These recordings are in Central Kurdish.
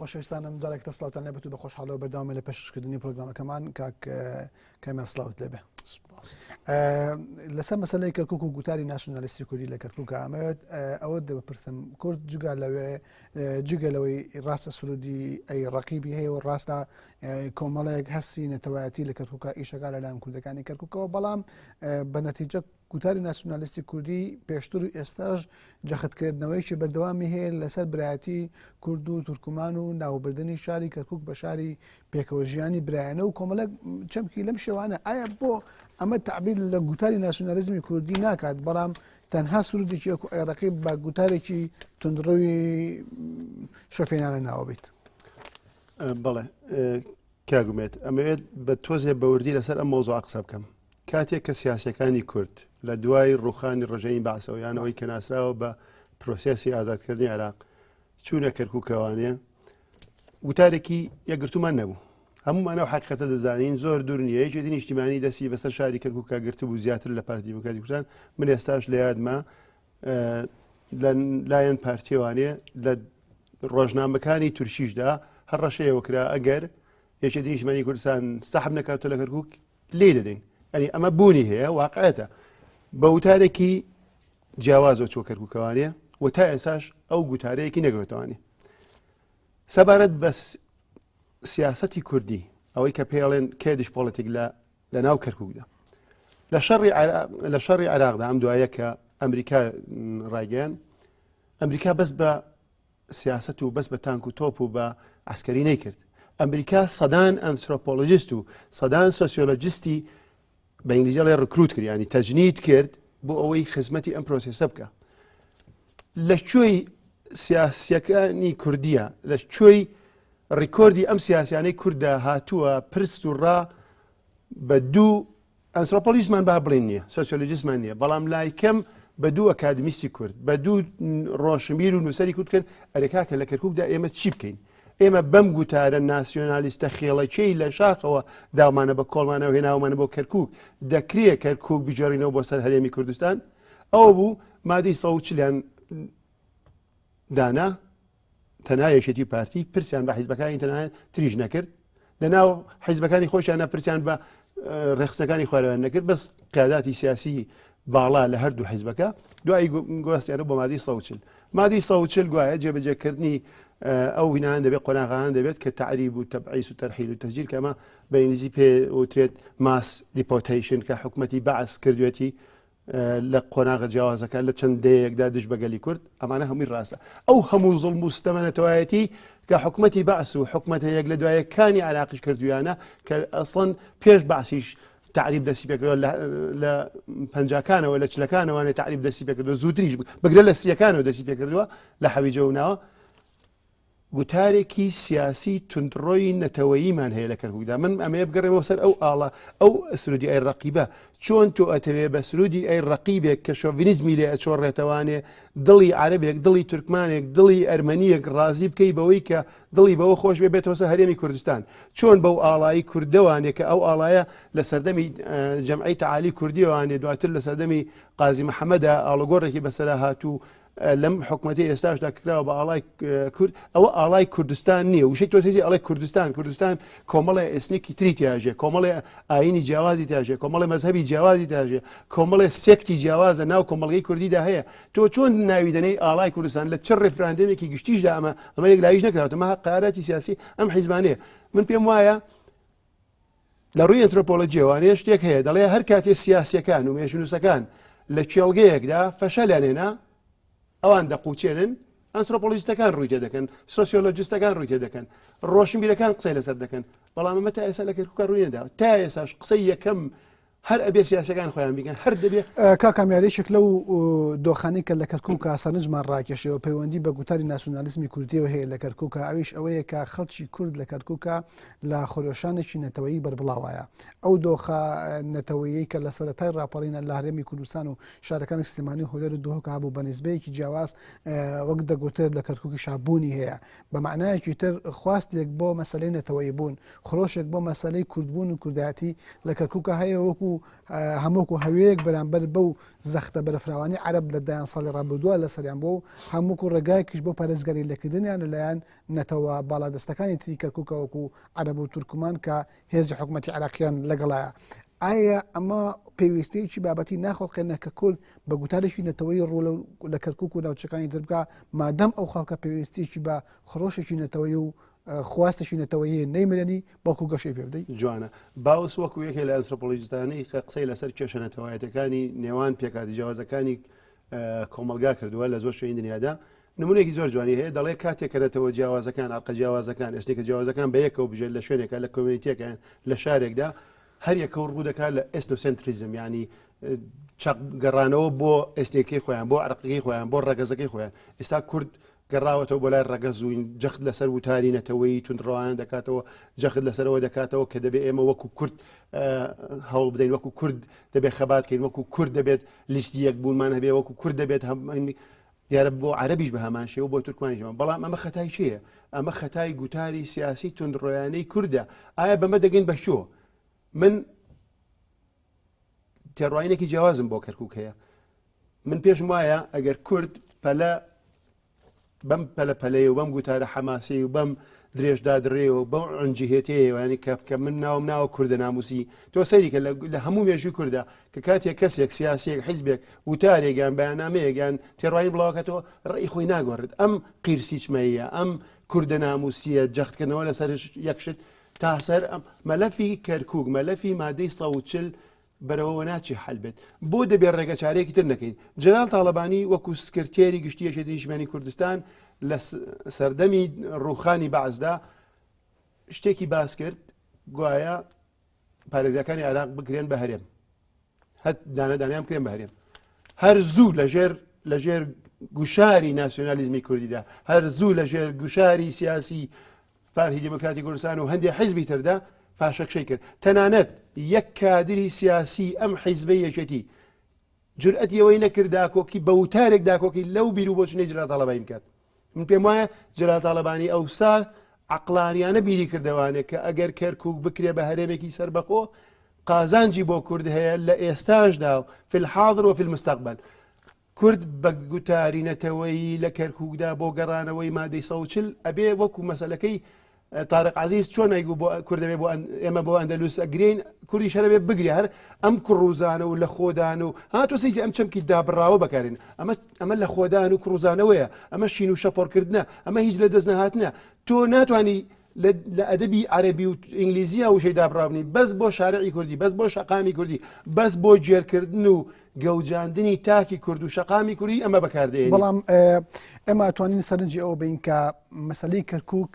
خۆشەویستانم جارێک تە سلااوان لێبێت و بە خۆشحاڵەوە بەردەوامە لە پێشکردنی پرۆگرامەکەمان کاک کامێر سلااوت لێبێ لەسەر مەسلەی کەرکک و گوتاری ناسیۆنالیستی کوردی لە کەرکک ئەمەوێت ئەوە دەبپرسم کورد جگا لەوێ جگە لەوەی ڕاستە سرودی ئەی ڕقیبی هەیە و ڕاستە کۆمەڵێک هەستی نەتەوایەتی لە کەرکووکە ئیشەکە لەلایەن کوردەکانی کەرکووکەوە بەڵام بە نەتیجە گوتاری ناسیونالیستی کوردی پێشتر و ئێستاش جەختکردنەوەیەکی بەردەوامی هەیە لەسەر برایەتی کورد و تورکمان و ناوبردنی شاری کەرکک بە شاری پێکەوە ژیانی برایانە و کۆمەڵێک چەمکی لەم شێوانە ئایا بۆ ئەمە تعبیر لە گوتاری ناسیونالیزمی کوردی ناکات بەڵام تەنها سرودێکی وەکو عێراقی بە گوتارێکی تونندڕەوی شەفێنانە ناوە بیت. بەڵێ کاک ئومێد ئەمەوێت بە تۆزێ بەوردی لەسەر ئەم مەوزوعە قسە بکەم کاتێک کە سیاسەکانی کورد لە دوای ڕوخانی ڕژێمی بەعسەوە یانەوەی کە ناسراوە بە پرۆسێسی ئازادکردنی عێراق چوونە کەرکووکەوانێ وتارێکی یەکگرتومان نەبوو هەمومان ئەو حقیقەتە دەزانین زۆر دوور نییە یەکێتی نیشتیمانی دەستی بەسەر شاری کەرکووکا گرتبوو زیاتر لە پارتی دیموکراتی کوردستان من ئێستاش لە یادمە لە لایەن پارتیوانێ لە ڕۆژنامەکانی تورکیشدا هەڕەشەیەوە کرا ئەگەر یەکێتی نیشتمانی کوردستان سەحب نەکاتەوە لە کەرکووک لێی دەدەین ئەنی ئەمە بوونی هەیە واقعێتە بە وتارێکی جیاوازەوە چوە کەرکووکەوانێ و تا ئێساش ئەو گوتارەیەکی نەگرێتوانێ سەبارەت بە سیاسەتی کوردی ئەوەی کە پێڵێن کێدیش پۆلیتیک لە لە ناو کەرکووکدا لە شەڕی لە شەڕی عێراقدا ئەم دوایە کە ئەمریکا ڕایگەیان ئەمریکا بەس بە سیاسەت و بەس بە تانک و تۆپ و بە عسکەری نەیکرد ئەمریکا سەدان ئەنسرۆپۆلۆجیست و سەدان سۆسیۆلۆجیستی بە ئینگلیزی ئەڵێ recruit کرد ینی تەجنید کرد بۆ ئەوەی خزمەتی ئەم پرۆسێسە بکە لە کوێی سیاسیەکانی کوردیە لە کوێی ڕیکۆردی ئەم سیاسیانەی کووردا هاتووە پرس و ڕا بە دوو ئەنسرۆپۆلیزمان با بڵین نییە سۆسیۆلۆجیزمان نییە بەڵام لای کەم بە دوو ئەکادمیستی کورد بە دوو ڕۆشنبیر و نووسەری کورد کەن ئەرێ کاکە لە کەرکووکدا ئێمە چی بکەین ئێمە بەم گوتارە ناسیۆنالیستە خێڵەکیی لە شاخەوە داومانە بە کۆڵمانەوە هێناومانە بۆ کەرکووک دەکرێ کەرکووک بگێڕینەوە بۆ سەر هەرێمی کوردستان ئەوە بوو مادەی 140 دانا تەنها یەکێتی و پارتی پرسیان بە حیزبەکانی تەنها تریش نەکرد لەناو حیزبەکانی خۆشیانە پرسیان بە ڕێخستەکانی خوارەوەیان نەکرد بەس قیاداتی سیاسی باڵا لە هەردوو حیزبەکە دوایی گواستیانە بۆ مادەی 140 مادەی 140 گوایە جێبەجێکردنی ئەو هینان دەبێت قۆناغان دەبێت کە تەعریب و تەبعیس و تەرحیل و تەهجیر کەمە بە ئینگلیزی پێ وترێت mass deportation کە حکومەتی بەعس کردوێتی لە قۆناغە جیاوازەکان لە چەند دەیەکدا دژ بە گەلی کورد ئەمانە هەمووی ڕاستە ئەو هەموو زوڵم و ستەمە نەتەوایەتی کە حکومەتی بەعس و حکومەتە یەک لە دوایەکانی عراقیش کردویانە کە ئەسڵەن پێش بەعسیش تەعریب دەستی پێکردوە لە پەنجاکانەوە لە چلەکانەوانێ تەعریب دەستی پێکردوە زووتریش بگرە لە سیەکانەوە دەستی پێکردووە لە حەویجە و ناوە گوتارێکی سیاسی توندڕۆی نەتەوەییمان هەیە لە کەرکوکدا من ئەمەیە بگەڕێمەوە سەر ئەو ئاڵا ئەو سرودی ئەی ڕەقیبە چۆن تۆ ئەتەوێ بە سرودی ئەی ڕەقیبێک کە شۆڤینیزمی لێ ئەچۆڕێتەوانێ دڵی عەرەبێک دڵی تورکمانێک دڵی ئەرمەنیەک ڕازی بکەی بەوەی کە دڵی بەوە خۆش بێ بێتەوە سەر هەرێمی کوردستان چۆن بەو ئاڵایی کوردەوانێ کە ئەو ئاڵایە لە سەردەمی جەمعی تەعالی کوردیەوانێ دواتر لە سەردەمی قازی محەممەدا ئاڵوگۆڕێکی بەسەرا هاتوو لەم حکومەتی ئێستاشدا کراوە بە ئاڵای کورد ئەوە ئاڵای کوردستان نییە وشەی تۆزیزی ئەڵێ کوردستان کوردستان کۆمەڵێ ئێسنێکی تری تیاژێ کۆمەڵێ ئاینی جیاوازی تیاژێ کۆمەڵێ مەزهەبی جیاوازی تیاژێ کۆمەڵێ سێکتی جیاوازە ناو کۆمەڵگەی کوردیدا هەیە تۆ چۆن ناوی دەنێی ئاڵای کوردستان لە چ ڕێفراندێمێکی گشتیشدا ئەمە ئەمە یەکلاییش نەکراوەتە مە قەراتی سیاسی ئەم حیزبانەیە من پێم وایە لە ڕووی ئەنترۆپۆلۆجیەوە شتێک هەیە دەڵێ هەر کاتێ سیاسیەکان و مێژونووسەکان لە کێڵگەیەکدا فەشەلیان هێنا ئەوان دەقوچێنن ئەنترۆپۆلۆجیستەکان ڕووی تێ دەکەن سۆسیۆلۆجیستەکان ڕووی تێ دەکەن ڕۆشنبیرەکان قسەی لەسەر دەکەن بەڵام ئەمە تا ئێستا لە کەرکووکە ڕووی نەداوە تا ئێساش قسەی یەکەم هەر ئەبێ سیاسەکان خۆیان بیکەن هەر دەبێ کاک کامیار یەکێک لەو دۆخانەی کە لە کەرکووکە سەرنجمان ڕاکێشەوە پەیوەندی بە گوتاری ناسیۆنالیزمی کوردیەوە هەیە لە کەرکووکە ئەویش ئەوەیە کە خەڵکی کورد لە کەرکووکە لە خرۆشانێکی نەتەوەیی بەربڵاوایە. ئەو دۆخە نەتەوەییەی کە لە سەرەتای ڕاپەڕینە لە هەرێمی کوردستان و شارەکانی سلێمانی و هەولێر و دهۆک هەبوو بە نیسبەیەکی جیاواز وەک دەگوترێت لە کەرکووکیشا بوونی هەیە. بە مەعنایەکی تر خواستێک بۆ مەسەلەی نەتەوەیی بوون، خرۆشێک بۆ مەسەلەی کوردبوون و کوردایەتی لە کەرکووکا هەیە وەکو. هەموو هەمووکو هەوەیەک بەرامبەر بەو زەختە بەرەفراوانی عەرەب لە دەیان ساڵی ڕابردووە لەسەریان بووە و هەمووکو ڕێگایەکیش بۆ پارێزگاری لێکردنیان لەلایەن نەتەوە باڵادەستەکانی تری کەرکووکە وەکو عەرەب و تورکمان کە هێزی حکومەتی عێراقیان لەگەڵایە. ئایا ئەمە پێویستییەکی بابەتی ناخوڵقێنە کە کورد بە گوتارێکی نەتەوەیی ڕوو لە کەرکووک و ناوچەکانی تر بکا مادام ئەو خەڵکە پێویستییەکی بە خرۆشێکی نەتەوەیی و خواستێکی نەتەوەیی نەیمرێنی بەڵکو گەشەی پێ بدەی؟ جوانە. باوس وەکو یەکێ لە ئەنسرۆپۆلۆجیستانەی کە قسەی لەسەر کێشە نەتەوایەتەکانی نێوان پێکهاتە جیاوازەکانی کۆمەڵگا کردووە لە زۆر شوێنی دنیادا نمونێکی زۆر جوانی هەیە دەڵێ کاتێک کە نەتەوە جیاوازەکان عەرقە جیاوازەکان ethnic ە جیاوازەکان بە یەکەوە بژێن لە شوێنێکە لە community ەکەیان لە شارێکدا هەر یەکە و ڕوو دەکات لە ethnocentrism ینی چەق گەڕانەوە بۆ ethnic ەکەی خۆیان بۆ عەرقەکەی خۆیان بۆ ڕەگەزەکەی خۆیان ئێستا کورد گەڕاوەتەوە بۆ لای ڕەگەز و جەخت لەسەر وتاری نەتەوەیی توندڕەوانە دەکاتەوە، جەخت لەسەرەوە دەکاتەوە کە دەبێت ئێمە وەکو کورد هەوڵ بدەین، وەکو کورد دەبێت خەبات کەین، وەکو کورد دەبێت لیستی یەکبوونمان هەبێ، وەکو کورد دەبێت دیارە بۆ عەرەبیش بە هەمان شێوە بۆ تورکمانیش هەمان. بەڵام ئەمە خەتای کێیە؟ ئەمە خەتای گوتاری سیاسی توندڕۆیانەی کوردە. ئایا بەمە دەگەین بە کوێ؟ من تێڕوانینێکی جیاوازم بۆ کەرکک هەیە. من پێشم وایە ئەگەر کورد پەلە بەم پەلە پەلەیە و بەم گوتارە حەماسەی و بەم درێژدادڕێ و بەم عنجهێتەیە ینی کە کە من ناوم ناوە کوردە ناموسی تۆ سەیری کە لە هەموو مێژووی کوردە کە کاتێک کەسێک سیاسیەک حیزبێک وتارێک یان بەیاننامەیەک یان تێڕوانین بڵاوکاتەوە ڕێی خۆی ناگۆڕێت ئەم قیرسیچمەیە ئەم کوردە ناموسیە جەختکردنەوە لەسەر یەک شت تا سەر ئەم مەلەفی کەرکک مەلەفی مادەی 140 بەرەوەوە ناچێ حەل بێت بۆ دەبێ ڕێگە چارەیەکی تر نەکەین جەلال تاڵەبانی وەکو سکرتێری گشتی یەکێتی نیشتمانی کوردستان لە سەردەمی ڕوخانی بەعسدا شتێکی باس کرد گوایە پارێزگاکانی عێراق بکرێن بە هەرێم هەت دانە دانیان بکرێن بە هەرێم هەر زوو لەژێر لەژێر گوشاری ناسیۆنالیزمی کوردیدا هەر زوو لەژێر گوشاری سیاسی پارتی دیموکراتی کوردستان و هەندێک حیزبی تردا پاشەکشەی کرد تەنانەت یەک کادری سیاسی ئەم حیزبەی یەکێتی جورئەتی ئەوەی نەکرد داکۆکی بە وتارێک داکۆکی لەو بیر و بۆچونەی جلال تاڵەبانی بکات من پێم وایە جلال تاڵەبانی ئەوسا عقلانیانە بیری کردەوانێ کە ئەگەر کەرکک بکرێ بە هەرێمێکی سربەخۆ قازانجی بۆ کورد هەیە لە ئێستاشدا و في الحاضر و في المستقبل کورد بە گوتاری نەتەوەیی لە کەرکوکدا بۆ گەڕانەوەی مادەی 140 ئەبێ وەکو مەسەلەکەی تارق عزیز چۆن ئەیگو بۆ کورد دەبێ بۆ ئێمە بۆ ئەندەلوس ئەگرین کوردیش هەر ئەبێ بگرێ هەر ئەم کوڕوزانە و لە خۆدان و ها تۆ سەیسی ئەم چەمکی دابڕاوە بەکارین ئەمە ئەمە لە خۆدان و کوڕوزانەوەیە ئەمە شین و شەپۆڕکردنە ئەمە هیچ لە دەست نەهاتنە تۆ ناتوانانی لە ئەدەبی عەرەبی و ئینگلیزییا وشەی دابڕاونی بەس بۆ شارعی کوردی بەس بۆ شەقامی کوردی بەس بۆ گێلکردن و گەوجاندنی تاکی کورد و شەقامی کوردی ئەمە بەکاردێنی. بەڵام ئێمە ئەتوانین سەرنجی ئەوە بین کە مەسەلەی کەرکک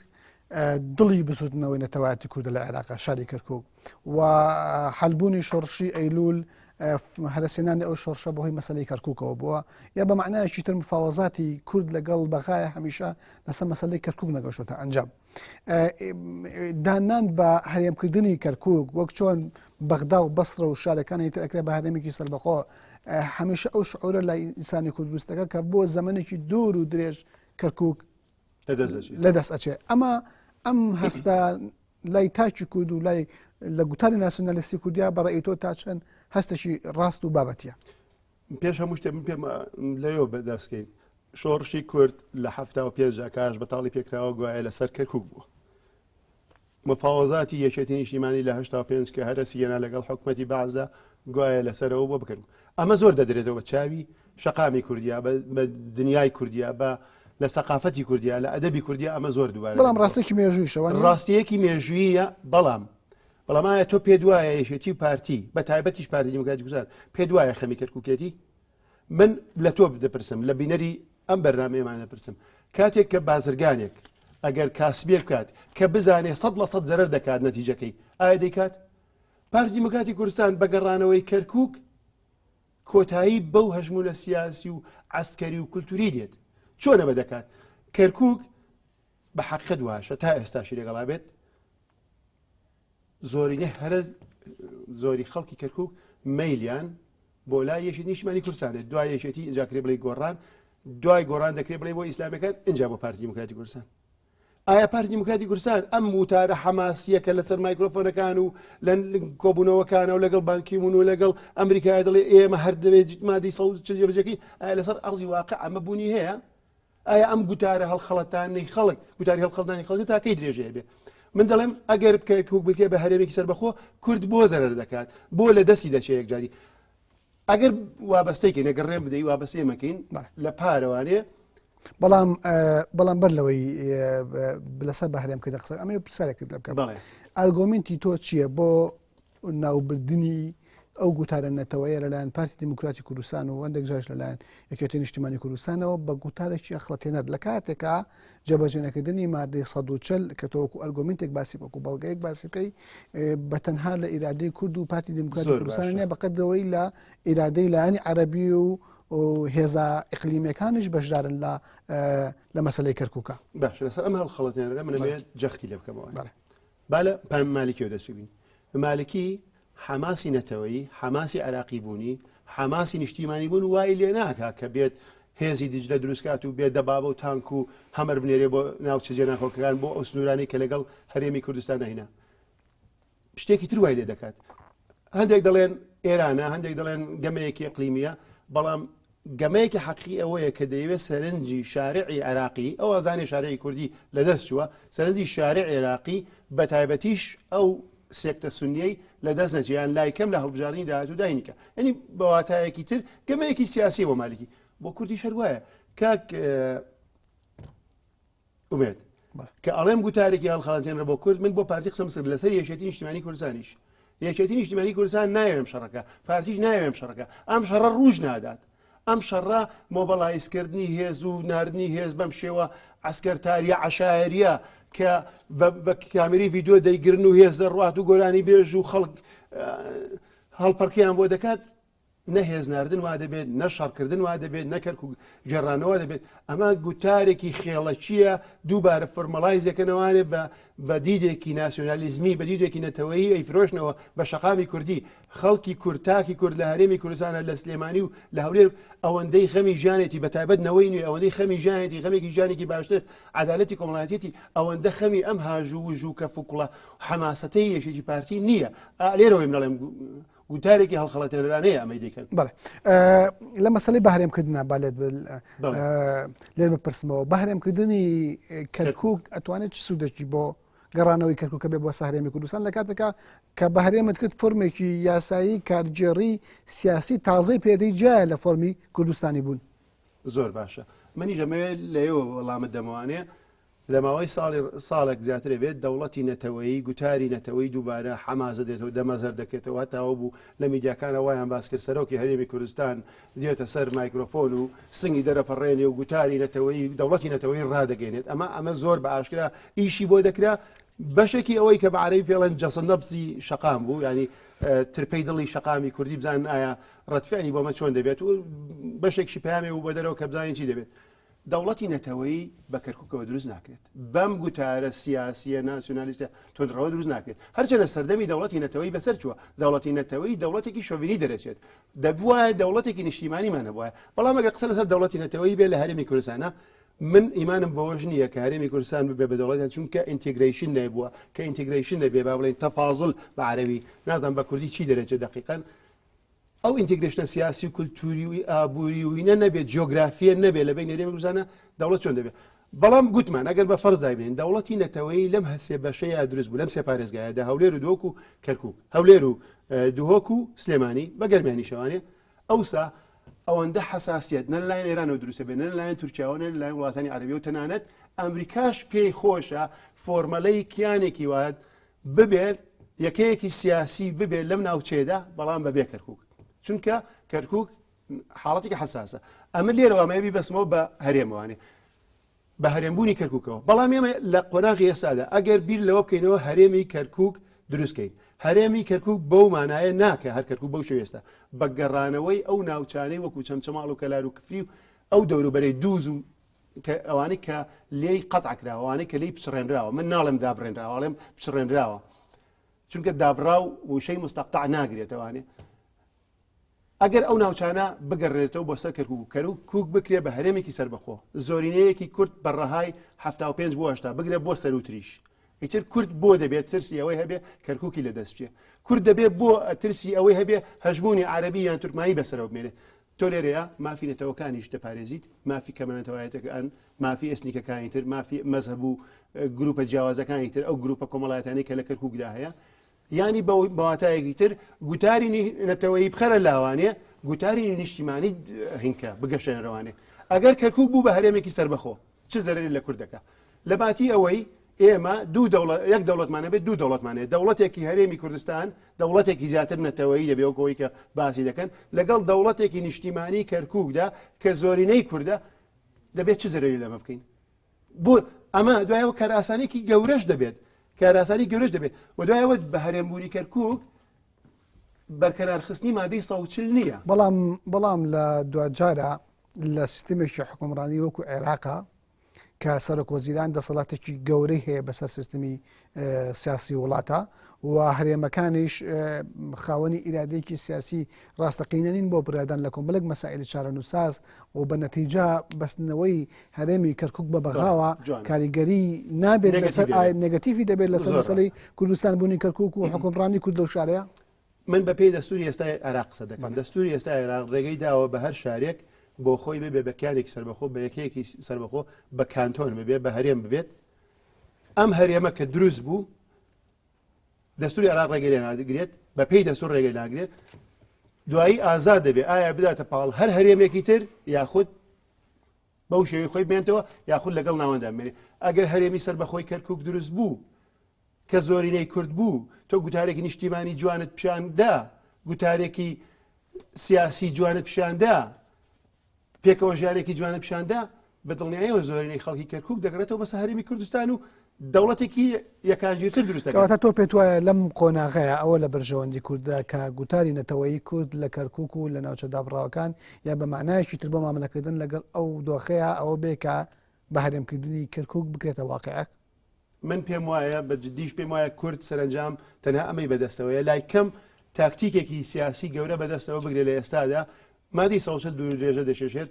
دڵی بزوتنەوەی نەتەوایەتی کوردە لە عێراق شاری کەرکک و حلبوونی شۆڕشی ئەیلول هەرسێنانی ئەو شۆڕشە بەهۆی مەسلەی کەرککەوە بووە یا بە معنایەکی تر مفاوەزاتی کورد لەگەڵ بەغایە هەمیشە لەسەر مەسلەی کەرکک نەگەشتە ئەنجام دانان بە هەرێمکردنی کەرکک وەک چۆن بەغدا و بەسرە و شارەکانی تر ئەکرێ بە هەرێمێکی سەربەخۆ هەمیشە ئەو شعورە لای ئینسانی کورد دروستەکە کە بۆ زەمنێکی دوور و درێژ کەرکک لەدەست ئەچێ ئەمە ئەم هەستە لای تاکی کورد و لای لە گوتاری ناسیۆنالیستی کوردیا بەڕێی تۆ تا چەند هەستێکی ڕاست و بابەتیە پێش هەموو شتێ من پێم لەوێ بەدەستکەین شۆڕشی کورد لە 75 کاش بەتاڵی پێکراوە گوایە لەسەر کەرکک بووە مفاوەزاتی یەکێتی نیشتیمانی لە 85 کە هەرەسی هێنا لەگەڵ حکومەتی بەعسدا گوایە لەسەرەوە بۆ بکرد ئەمە زۆر دەدرێتەوە بە چاوی شەقامی کوردیا بە دنیای کوردیا بە لە سەقافەتی کوردیا لە ئەدەبی کوردیا ئەمە زۆر دووبارە بەڵام ڕاستێکی مێژوویشەوە ڕاستیەکی مێژوویە بەڵام بەڵام ئایا تۆ پێ دوایە یەکێتی و پارتی بە تایبەتیش پارتی دیموکراتی کوردستان پێ دوایە خەمی کەرکوکێتی من لە تۆ دەپرسم لە بینەری ئەم بەرنمەیەمان دەپرسم کاتێک کە بازرگانێک ئەگەر کاسبێک بکات کە بزانێ سە لە سە زەرەر دەکات نەتیجەکەی ئایا دەیکات پارتی دیموکراتی کوردستان بە گەڕانەوەی کەرکک کۆتایی بەو هەژمونە سیاسی و عسکەری و کولتوری دێت چۆنە بە دەکات کەرکک بە حەقیقەت واشە تا ئێستاشی لەگەڵا بێت زۆرینەی هەرە زۆری خەڵکی کەرکک مەیلیان بۆ لای یەکێتی نیشتمانی کوردستانێت دوای یەکێتی ئینجا کرێ بڵێ گۆڕان دوای گۆڕان دەکرێت بڵێ بۆ ئیسلامەکان ئینجا بۆ پارتی دیموکراتی کوردستان. ئایا پارتی دیموکراتی کوردستان ئەم وتارە حەماسیە کە لەسەر مایکرۆفۆنەکان و لە کۆبوونەوەکانە و لەگەڵ بانکیمون و لەگەڵ ئەمریکای دەڵێ ئێمە هەر دەبێت مادەی 140 جێبەجێکەین ئایا لەسەر ئەرزی واقع ئەمە بوونی هەیە؟ ئایا ئەم گوتارە هەڵخەڵەتانەی خەڵک گوتاری هەڵخەڵتانی خەڵک تا کەی درێژەیە بێ من دەڵێم ئەگەر کەرکوک بکرێ بە هەرێمێکی سەربەخۆ کورد بۆ زەرەر دەکات بۆ لە دەستی دەچێ یەکجاری ئەگەر وابەستەی کەین ئەگەر ڕێم بدەی وابەستەی مەکەین لە پارەوانێ بەڵام بەڵام بەر لەوەی لەسەر بە هەرێم کردە قسە ئەمە پرسیارێکت لە بکەم ئەرگۆمنتی تۆ چییە بۆ ناوبردنی ئەو گوتارە نەتەوەیە لەلایەن پارتی دیموکراتی کوردستان و هەندێک جاش لەلایەن یەکێتی نیشتیمانی کوردستانەوە بە گوتارێکی ئەخڵەتێنەر لە کاتێکا جێبەجێنەکردنی مادەی 140 کە تۆ وەکو ئەرگۆمنتێک باسی وەکو بەڵگەیەک باسی بکەی بە تەنها لە ئیرادەی کورد و پارتی دیموکراتی کوردستان نیە بەقەدەوەی لە ئیرادەی لایەنی عەرەبی و هێزە ئیقلیمیەکانیش بەشدارن لە لە مەسلەی کەرکووکە. باش لەسەر ئەم هەڵخەڵەتێنەرە من ئەمەوێت جەختی لێ بکەمەوە. با لە پام مالکیەوە دەست ببین. مالکی حەماسی نەتەوەیی، حەماسی عێراقی بوونی، حەماسی نیشتیمانی بوون وای لێ ناکا کە بێت هێزی دیجلە دروست کات و بێ دەبابە و تانک و هەمەر بنێرێ بۆ ناوچە جێناکۆکەکان بۆ ئەو سنوورانەی کە لەگەڵ هەرێمی کوردستان هینە. شتێکی تر وای لێ دەکات. هەندێک دەڵێن ئێرانە، هەندێک دەڵێن گەمەیەکی ئەقلیمیە، بەڵام گەمەیەکی حەقیقی ئەوەیە کە دەیەوێت سەرنجی شارعی عێراقی، ئەو ئەزانێ شارعی کوردی لەدەست چووە، سەرنجی شارعی عێراقی بە تایبەتیش ئەو سێکتە سونیەی لەدەست نەچێ یان لای کەم لە هەڵبژاردنی داهاتوو داینیکە. یعنی بە واتایەکی تر گەمەیەکی سیاسیە بۆ مالکی. بۆ کوردیش هەر وایە. کاک ئومێد کە ئەڵێم گوتارێکی هەڵخەڵەتێنرە بۆ کورد من بۆ پارتی قسەم کرد لەسەر یەکێتی نیشتیمانی کوردستانیش یەکێتی نیشتیمانی کوردستان نایەوێم شەڕەکە پارتیش نایەوێم شەڕەکە ئەم شەڕە ڕوژ نادات ئەم شەڕە mobilize کردنی هێز و ناردنی هێز بەم شێوە عسکەرتاریە عشاعریە کە بە کامری ڤیددیو دەیگرن و هێز دەڕوات و گۆرانی بێژ و خەڵک هەڵپەرکیان بۆ دەکات نە هێز ناردن وا دەبێت، نە شەڕکردن وا دەبێت، نە کەرکوک گێڕانەوە دەبێت. ئەمە گوتارێکی خێڵەکییە، دووبارە formalize ەکەنەوانێ بە بە دیدێکی ناسیۆنالیزمی، بە دیدێکی نەتەوەیی ئەیفرۆشنەوە بە شەقامی کوردی. خەڵکی کورد، تاکی کورد لە هەرێمی کوردستانە، لە سلێمانی و لە هەولێر ئەوەندەی خەمی ژیانێتی، بە تایبەت نەوەی نوێ ئەوەندەی خەمی ژیانێتی، خەمێکی ژیانێکی باشتر، عەدالەتی کۆمەڵایەتیەتی، ئەوەندە خەمی ئەم هاژ و وژ و کەف و کوڵە حەماسەتەی یەکێتی پارتی نییە. ئا لێرەوەی من ئەڵێم گوتارێکی هەڵخەڵەتێنەرانەیە ئەمەی دەیکەن. بەڵێ لە مەسەلەی بەهرێمکردنا با لێت لێت بپرسمەوە بەهرێمکردنی کەرکک ئەتوانێت چ سوودێکی بۆ گەڕانەوەی کەرکووکە بێ بۆ سەهرێمی کوردستان لە کاتێکا کە بەهرێمت کرد فۆرمێکی یاسایی کارگێڕی سیاسی تازەی پێدەی جیایە لە فۆرمی کوردستانی بوون. زۆر باشە منیش ئەمەوێت لەوێوە وەڵامت دەمەوانێ لە ماوەی ساڵی ساڵێک زیاترە بێت دەوڵەتی نەتەوەیی، گوتاری نەتەوەیی دووبارە حەماسە دێتەوە، دەمە زەرد دەکرێتەوە، هەتا ئەوە بوو لە میدیاکانە وایان باس کرد سەرۆکی هەرێمی کوردستان دێتە سەر مایکرۆفۆن و سنگی دەرەپەڕێنێ و گوتاری نەتەوەیی دەوڵەتی نەتەوەیی ڕادەگەینێت. ئەمە ئەمە زۆر بە ئاشکرا ئیشی بۆ دەکرا. بەشێکی ئەوەی کە بە عەرەبی پێڵێن جەسە نەبزی شەقام بوو، یانی ترپەی دڵی شەقامی کوردی بزانن ئایا ڕەدفعلی بۆمە چۆن دەبێت و بەشێکشی پەیامێ بوو بە دەرەوە کە بزانین چی دەبێت. دەوڵەتی نەتەوەیی بە کەرکوکەوە دروست ناکرێت، بەم گوتارە سیاسیە ناسیۆنالیستە توندڕەوە دروست ناکرێت. هەرچەندە سەردەمی دەوڵەتی نەتەوەیی بەسەر چووە، دەوڵەتی نەتەوەیی دەوڵەتێکی شۆڤینی دەرەچێت، دەبوایە دەوڵەتێکی نیشتیمانیمان هەبوایە. بەڵام ئەگەر قسە لەسەر دەوڵەتی نەتەوەیی بێ لە هەرێمی کوردستانە، من ئیمانم بەوەش نییە کە هەرێمی کوردستان ببێ بە دەوڵەت، چونکە integration نەبووە، کە integration نەبێ با بڵێین تەفازول بە عەرەبی، نازانم بە کوردی چی دەرەچێت دەقیقەن، ئەو integration ە سیاسی و کولتوری و ئابووری و هینە نەبێت جیۆگرافیە نەبێت لە بین هەرێمی کوردستانە دەوڵەت چۆن دەبێت بەڵام گوتمان ئەگەر بە فەرز دایبنین دەوڵەتی نەتەوەیی لەم هەسێ بەشەیە دروست بوو لەم سێ پارێزگایەدا هەولێر و دهۆک و کەرکوک هەولێر و دهۆک و سلێمانی بە گەرمیانی شەوانێ ئەوسا ئەوەندە حساسیت نە لەلایەن ئێرانەوە دروستە بێت نە لەلایەن تورکیاوە نە لەلایەن وڵاتانی عەرەبی و تەنانەت ئەمریکاش پێی خۆشە فۆرمەلەی کیانێکی وات ببێت یەکەیەکی سیاسی ببێت لەم ناوچەیەدا بەڵام بەبێ کەرکک چونکە کەرکک حاڵەتێکی حساسە ئەمە لێرەوە ئەمەیە بیبەستمەوە بە هەرێمەوانێ بە هەرێمبوونی کەرککەوە بەڵام ئێمە لە قۆناغی ئێستادا ئەگەر بیر لەوە بکەینەوە هەرێمی کەرکک دروستکەین هەرێمی کەرکک بەو مانایە ناکە هەر کەرکک بەو شێوێستا بە گەڕانەوەی ئەو ناوچانەی وەکو چەمچەماڵ و کەلار و کفری و ئەو دەوروبەرەی دووز و کە ئەوانەی کە لێی قەتع کراوە ئەوانەی کە لێی پچڕێنراوە من ناڵێم دابڕێنراوە ئەڵێم پچڕێنراوە چونکە دابڕاو وشەی مستەقتع ناگرێتەوانێ. ئەگەر ئەو ناوچانە بگەڕێنێتەوە بۆ سەر کەرکوک و کەرکوک بکرێ بە هەرێمێکی سەربەخۆ، زۆرینەیەکی کورد بە ڕەهای 75 بۆ 80 بگرە بۆ سەرووتریش. ئیتر کورد بۆ دەبێت ترسی ئەوەی هەبێ کەرکوکی لە دەست بچێ؟ کورد دەبێ بۆ ترسی ئەوەی هەبێ هەژموونی عەرەبی یان تورکمانی بەسەرەوە بمێنێت؟ تۆ لێرەیە مافی نەتەوەکانیش دەپارێزیت، مافی کەمەنەتەوایەتەکان، مافی ئێسنیکەکانی تر، مافی مەزهەب و گروپە جیاوازەکانی تر، ئەو گروپە کۆمەڵایەتانەی کە لە کەرکوکدا هەیە. یانی بە واتایەکی تر گوتاری نەتەوەیی بخەرە لاوانێ گوتاری نیشتیمانی هینکە بگەشێنرەوانێ ئەگەر کەرکک بوو بە هەرێمێکی سربەخۆ چ زەرری لە کورد دەکا لە باتی ئەوەی ئێمە دوو دەوڵەت یەک دەوڵەتمانە بێت دوو دەوڵەتمانێت دەوڵەتێکی هەرێمی کوردستان دەوڵەتێکی زیاتر نەتەوەیی دەبێ وەکەوەی کە باسی دەکەن لەگەڵ دەوڵەتێکی نیشتیمانی کەرککدا کە زۆرینەی کوردە دەبێت چ زەرری لەمە بکەین بۆ ئەمە دوایەوە کارئاسانێکی گەورەش دەبێت کارئاسانی گەورەش دەبێت و دوایەوە بە هەرێمبوونی کەرکک بەرکەرارخستنی مادەی 140 نییە بەڵام بەڵام لە دواجارە لە سیستمێکی حکومڕانی وەکو عێراقا کە سەرۆک وەزیران دەسەڵاتێکی گەورەی هەیە بەسەر سیستمی سیاسی وڵاتە و هەرێمەکانیش خاوەنی ئیرادەیەکی سیاسی ڕاستەقینە نین بۆ بڕیاردان لە کۆمەڵێک مەسائلی چارەنووسساز و بە نەتیجە بەستنەوەی هەرێمی کەرکک بە بەغاوە کاریگەری نابێت لەسەر نێگەتیفی دەبێت لەسەر مەسەلەی کوردستان بوونی کەرکک و حکومڕانی کورد لەو شارەیە. من بە پێی دەستوری ئێستای عێراق قسە دەکەم دەستوری ئێستای عێراق ڕێگەی داوە بە هەر شارێک بۆ خۆی ببێ بە کیانێکی سەربەخۆ بە یەکەیەکی سەربەخۆ بە کانتۆن ببێ بە هەرێم ببێت ئەم هەرێمە کە دروست بوو دەستوری عێراق ڕێگەی لێ ناگرێت بە پێی دەستور ڕێگەی ناگرێت دوایی ئازاد دەبێت ئایا بداتە پاڵ هەر هەرێمێکی تر یاخود بەو شێوەی خۆی بێنتەوە یاخود لەگەڵ ناوەندا بمێنێ ئەگەر هەرێمی سەر بەخۆی کەرکک دروست بوو کە زۆرینەی کورد بوو تۆ گوتارێکی نیشتیمانی جوانت پیشاندا گوتارێکی سیاسی جوانت پیشاندا پێکەوە ژیانێکی جوانە پیشاندا، بە دڵنیاییەوە زۆرینەی خەڵکی کەرکوک دەگەڕێتەوە بەسەر هەرێمی کوردستان و دەوڵەتێکی یەکانگیرتر دروست دەکات. کەواتە تۆ پێت وایە لەم قۆناغەیە ئەوە لە بەرژەوەندی کوردە کە گوتاری نەتەوەیی کورد لە کەرکوک و لە ناوچە دابڕاوەکان یا بە مانایەکی تر بۆ مامەلەکردن لەگەڵ ئەو دۆخەیە ئەوە بێ کە بە هەرێمکردنی کەرکوک بکرێتە واقیعێک؟ من پێم وایە بە جدیش پێم وایە کورد سەرەنجام تەنها ئەمەی بەدەستەوەیە لای کەم تاکتیکێکی سیاسی گەورە بەدەستەوە بگرێت لە ئێستادا مادەی 140 دوور درێژە دەکێشێت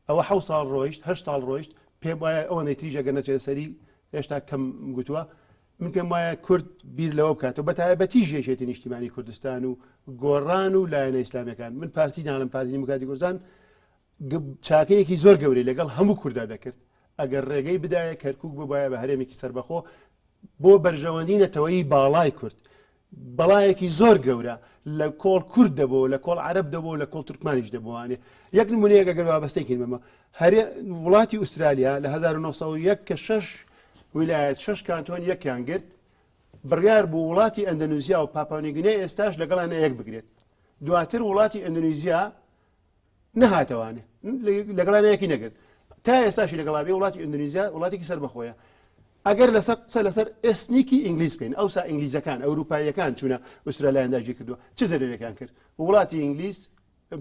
ئەوە حەو ساڵ ڕۆیشت هەشت ساڵ ڕۆیشت پێم وایە ئەوەندەی تریش ئەگەر نەچێتە سەری هێشتا کەم گوتووە من پێم وایە کورد بیر لەوە بکاتەوە بە تایبەتیش یەکێتی نیشتیمانی کوردستان و گۆڕان و لایەنە ئیسلامیەکان من پارتی ناڵم پارتی دیموکراتی کوردستان چاکەیەکی زۆر گەورەی لەگەڵ هەموو کوردا دەکرد ئەگەر ڕێگەی بدایە کەرکک ببایە بە هەرێمێکی سربەخۆ بۆ بەرژەوەندی نەتەوەیی باڵای کورد بەڵایەکی زۆر گەورە لە کۆڵ کورد دەبەوە لە کۆڵ عرب دەبەوە لە کۆڵ تورکمانیش دەبووانێ یەک نمونەیەک ئەگەر وابەستێکین بمە هەرێ وڵاتی ئوسترالیا لە 1901 کە شش ویلایەت شش کانتۆن یەکیان گرت بڕیار بوو وڵاتی ئەندەنوزیا و پاپانیگنێ ئێستاش لەگەڵیان یەک بگرێت دواتر وڵاتی ئەندەنوزیا نەهاتەوانێ لەگەڵیان یەکی نەگرت تا ئێستاشی لەگەڵا بێ وڵاتی ئیندونیزیا وڵاتێکی سەربەخۆیە ئەگەر لەسەر قسە لەسەر ئێسنیکی ئینگلیز بکەین ئەوسا ئینگلیزەکان ئەوروپاییەکان چوونە ئوسترالیان داگیر کردووە چ زەرەرێکیان کرد وڵاتی ئینگلیز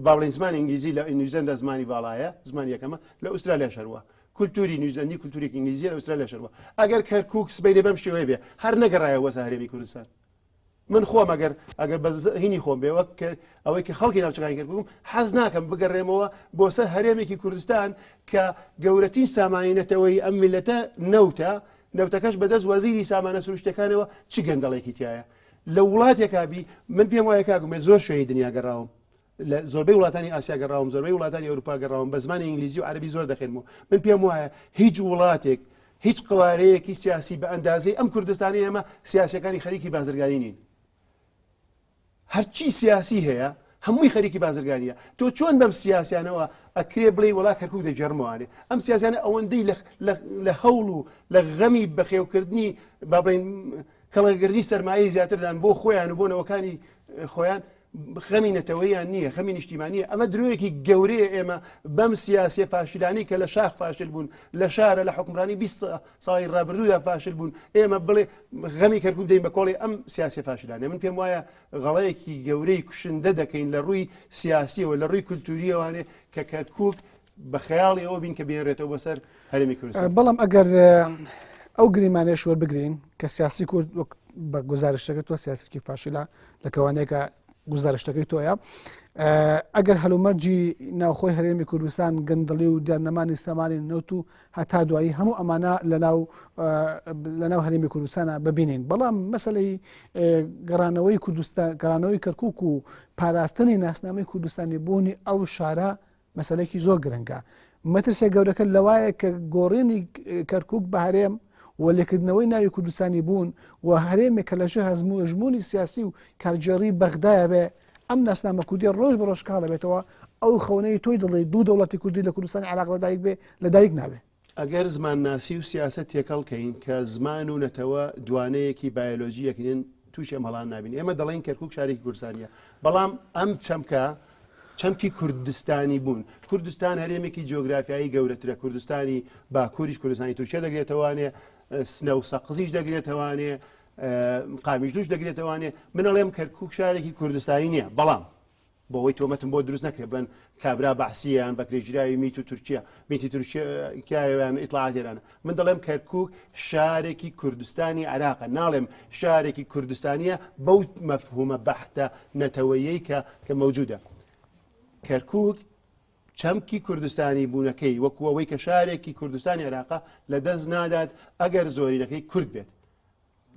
با بڵێین زمانی ئینگلیزی لە نیوزلەندا زمانی باڵایە زمانی یەکەمە لە ئوسترالیا شەروە کولتوری نیوزلەندی کولتورێکی ئینگلیزیە لە ئوسترالیا شەروە ئەگەر کەرکوک سبەینێ بەم شێوەیە بێ هەر نەگەڕایە وەسە هەرێمی کوردستان من خۆم ئەگەر ئەگەر بە هینی خۆم بێ وەک ئەوەی کە خەڵکی ناوچەکانی کەرکوکم حەز ناکەم بگەڕێمەوە بۆ سەر هەرێمێکی کوردستان کە گەورەترین سامانی نەتەوەی ئەم میلەتە نەوتە نەوتەکەش بەدەست وەزیری سامانە سروشتەکانەوە چ گەندەڵێکی تایە لە وڵاتێکا بی من پێم وایە کاک ئومێد زۆر شوێنی دنیا گەڕاوم لە زۆربەی وڵاتانی ئاسیا گەڕاوم زۆربەی وڵاتانی ئەوروپا گەڕاوم بە زمانی ئینگلیزی و عەربی زۆر دەخێنمەوە من پێم وایە هیچ وڵاتێک هیچ قوارەیەکی سیاسی بە ئەندازەی ئەم کوردستانی ئێمە سیاسەکانی خەریکی بازرگانی نین هەرچی سیاسی هەیە هەمووی خەریکی بازرگانیە تۆ چۆن بەم سیاسیانەوە ئەکرێ بڵێ وڵا کەرکک دەگەڕمەوانێ ئەم سیاسیانە ئەوەندەی لە هەوڵ و لە غەمی بەخێوکردنی با بڵین کەڵەگردی سەرمایەی زیاتردان بۆ خۆیان و بۆ نەوەکانی خۆیان خەمی نەتەوەیان نییە خەمی نیشتیمانیە ئەمە درۆیەکی گەورەیە ئێمە بەم سیاسیە فاشلانی کە لە شاخ فاشل بوون لە شارە لە حکومڕانی 20 ساڵی ڕابردوودا فاشل بوون ئێمە بڵێ غەمی کەرکوک دەین بە کۆڵی ئەم سیاسی فاشلانە من پێم وایە غەڵەیەکی گەورەی کوشندە دەکەین لە ڕووی سیاسیەوە لە ڕووی کولتوریەوانێ کە کەرکوک بە خەیاڵی ئەوە بین کە بێنرێتەوە بۆ سەر هەرێمی کوردستان. بەڵام ئەگەر ئەو گریمانەیەش وەربگرین کە سیاسی کورد وەک بە گوزارشتەکە تۆ سیاسێکی فاشلە لە کەوانەیەکە گوزارشتەکەی تۆیە ئەگەر هەلومەرجی ناوخۆی هەرێمی کوردستان گەندەڵی و دیارنەمانی سامانی نەوت و هەتا دوایی هەموو ئەمانە لەناو لەناو هەرێمی کوردستانە ببینین بەڵام مەسلەی گەڕانەوەی کوردستان گەڕانەوەی کەرکک و پاراستنی ناسنامەی کوردستانی بوونی ئەو شارە مەسلەکی زۆر گرنگە مەترسیە گەورەکە لەوایە کە گۆڕینی کەرکک بە هەرێم و لێکردنەوەی ناوی کوردستانی بوون و هەرێمێک کە لەژێ هەزمو ژمونی سیاسی و کارگێڕی بەغدایە بێ ئەم ناسنامە کوردیە ڕۆژ بە ڕۆژ کاڵ دەبێتەوە، ئەو خەونەی تۆی دەڵێی دوو دەوڵەتی کوردی لە کوردستانی عێراق لەدایک بێ لەدایک نابێ. ئەگەر زمانناسی و سیاسەت تێکەڵ کەین کە زمان و نەتەوە دوانەیەکی بایۆلۆجی یەکنین تووشی ئەم هەڵان نابین. ئێمە دەڵێین کەرکوک شارێکی کوردستانیە، بەڵام ئەم چەمکە چەمکی کوردستانی بوون، کوردستان هەرێمێکی جیۆگرافیایی گەورەترە، کوردستانی باکووریش کوردستانی تورکیا دەگرێتەوانێ، سنە و سەقزیش دەگرێتەوانێ، قامیشلوش دەگرێتەوانێ من ئەڵێم کەرکک شارێکی کوردستانی نییە بەڵام بۆەوەی تۆمەتم بۆ دروست نەکرێت بڵێن کابرا بەعسیان بەکرێگیراوی میت و تورکیا میتی تورکیایان ئیتلاعات ئێرانە من دەڵێم کەرکک شارێکی کوردستانی عراقە ناڵێم شارێکی کوردستانیە بەو مەفهومە بەحتە نەتەوەیەی کە کە مەوجودە کەرکک چەمکی کوردستانی بوونەکەی وەکو ئەوەی کە شارێکی کوردستانی عێراقە لە دەست نادات ئەگەر زۆرینەکەی کورد بێت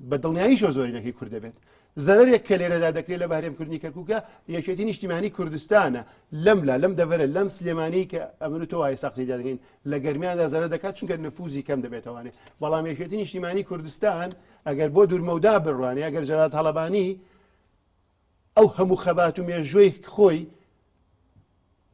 بە دڵنیاییشەوە زۆرینەکەی کورد دەبێت زەرەرێک کە لێرەدا دەکرێت لە بەهرێم کردنی کەرکووکە یەکێتی نیشتیمانی کوردستانە لەم لا لەم دەڤەرە لەم سلێمانی کە ئەمن و تۆ ئێستا قسەی دەکەین لە گەرمیاندا زەرەر دەکات چونکە نفوزی کەم دەبێتەوانێ بەڵام یەکێتی نیشتیمانی کوردستان ئەگەر بۆ دوورمەودا بڕوانێ ئەگەر جەلال تاڵەبانی ئەو هەموو خەبات و مێژووی خۆی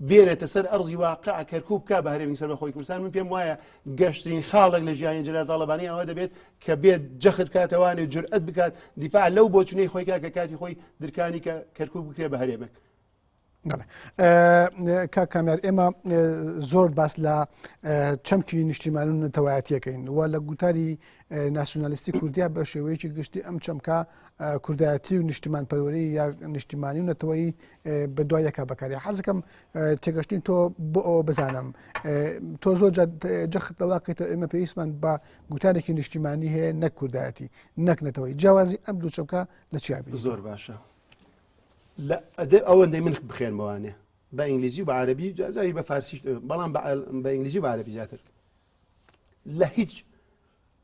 بێنێتە سەر ئەرزی واقع کەرکوک بکا بە هەرێمی سەربەخۆی کوردستان من پێم وایە گەشترین خاڵێک لە ژیانی جەلال تاڵەبانی ئەوە دەبێت کە بێت جەخت بکاتەوانێ و جورئەت بکات دیفاع لەو بۆچونەی خۆی کا کە کاتی خۆی درکانی کە کەرکوک بکرێ بە هەرێمێک. کاک کامیار ئێمە زۆر باس لە چەمکی نیشتیمان و نەتەوایەتیەکەین و لە گوتاری ناسیونالیستی کوردیا بە شێوەیەکی گشتی ئەم چەمکە کوردایەتی و نیشتیمان پەروەری یا نیشتیمانی و نەتەوەیی بە دوای یەکا بەکاری حەزەکەم تێگەشتنی تۆ بۆ ئەوە بزانم تۆ زۆر جەخت لەواکەیتەوە ئێمە پێویستمان بە گوتارێکی نیشتیمانی هەیە نەک کوردایەتی نەک نەتەوەی جیاوازی ئەم دوو چەمکە لە چیا بینی؟ زۆر باشە لە ئەوەندەی من بخێنمەوانێ بە ئینگلیزی و بە عەربی جاری بە فارسیش بەڵام بە ئینگلیزی و بە عەربی زیاتر لە هیچ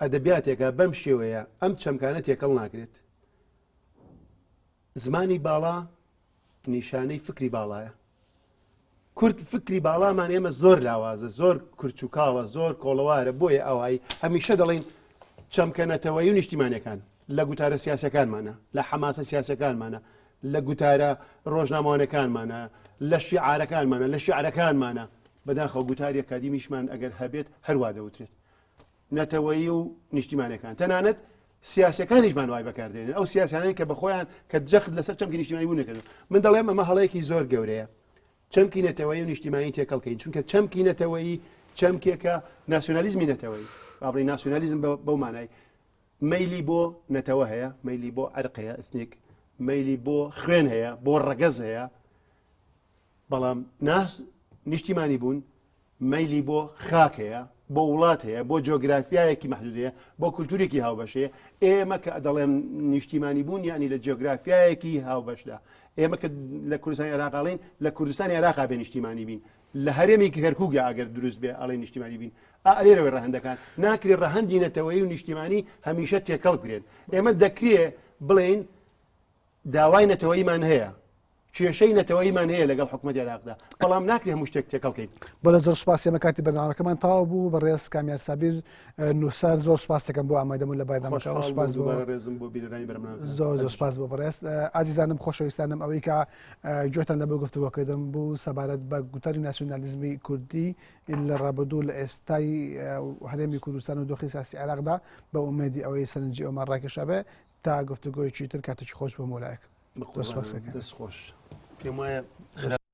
ئەدەبیاتێکە بەم شێوەیە ئەم چەمکانە تێکەڵ ناکرێت زمانی باڵا نیشانەی فکری باڵایە. کورد فکری باڵامان ئێمە زۆر لاوازە زۆر کورچ و کاڵە زۆر کۆڵەوارە بۆیە ئەوایی هەمیشە دەڵێن چەمکە نەتەوەی و نیشتیمانەکان لە گوتارە سیاسەکانمانە لە حەماسە سیاسەکانمانە لە گوتارە ڕۆژنامەوانەکانمانە لە شیعارەکانمانە لە شعرەکانمانە بەداخەوە گوتاری ئەکادیمیشمان ئەگەر هەبێت هەروا دەوترێت نەتەوەیی و نیشتیمانەکان تەنانەت سیاسەکانیشمان وای بەکاردێنن ئەو سیاسانەی کە بەخۆیان کە جەخت لەسەر چەمکی نیشتیمانی بوون نەکردن من دەڵێم ئەمە هەڵەیەکی زۆر گەورەیە چەمکی نەتەوەیی و نیشتیمانی تێکەڵکەین چونکە چەمکی نەتەوەیی چەمکێکە ناسیۆنالیزمی نەتەوەیی با بڵێین ناسیۆنالیزم بەو مانای مەیلی بۆ نەتەوە هەیە مەیلی بۆ عەرق هەیە ethnic مەیلی بۆ خوێن هەیە بۆ ڕەگەز هەیە بەڵام ناس نیشتیمانی بوون مەیلی بۆ خاک هەیە، بۆ وڵات هەیە، بۆ جۆگرافیایەکی مەحدود هەیە، بۆ کولتوورێکی هاوبەش هەیە. ئێمە کە دەڵێم نیشتیمانی بوون یانی لە جۆگرافیایەکی هاوبەشدا. ئێمە کە لە کوردستانی عێراق ئەڵێین لە کوردستانی عێراقا بێ نیشتیمانی بین. لە هەرێمی کەرکووک ئەگەر دروست بێ ئەڵێن نیشتیمانی بین. ئا لێرەوەی ڕەهەندەکان. ناکرێ ڕەهەندی نەتەوەیی و نیشتیمانی هەمیشە تێکەڵ بکرێن. ئێمە دەکرێ بڵێین داوای نەتەوەییمان هەیە، کێشەی نەتەوەییمان هەیە لەگەڵ حکومەتی عێراقدا، بەڵام ناکرێت هەموو شتێک تێکەڵ کەین. بەڵێ زۆر سوپاس ئێمە کاتی بەرنامەکەمان تەواو بوو بەڕێز کامیار سابیر نووسەر زۆر سوپاس دەکەم بۆ ئامادەبوون لە بەرنامەکە خۆشحاڵ سوپاس بووم بۆ دووبارە ڕێزم بۆ بینەرانی بەرنامەکە. زۆر زۆر سوپاس بۆ بەڕێز ئازیزانم خۆشەویستانم ئەوەی کە گوێتان لە بۆ گفتوگۆکردن بوو سەبارەت بە گوتاری ناسیۆنالیزمی کوردی لە ڕابردوو لە ئێستای هەرێمی کوردستان و دۆخی سیاسی عێراقدا بە ئومێدی ئەوەی سەرنجی ئەومان ڕاکێشابێ تا گفتوگۆیەکی تر کاتێکی خۆش بۆ مۆلایەک. دەست خۆش. پێم وایە خراپ.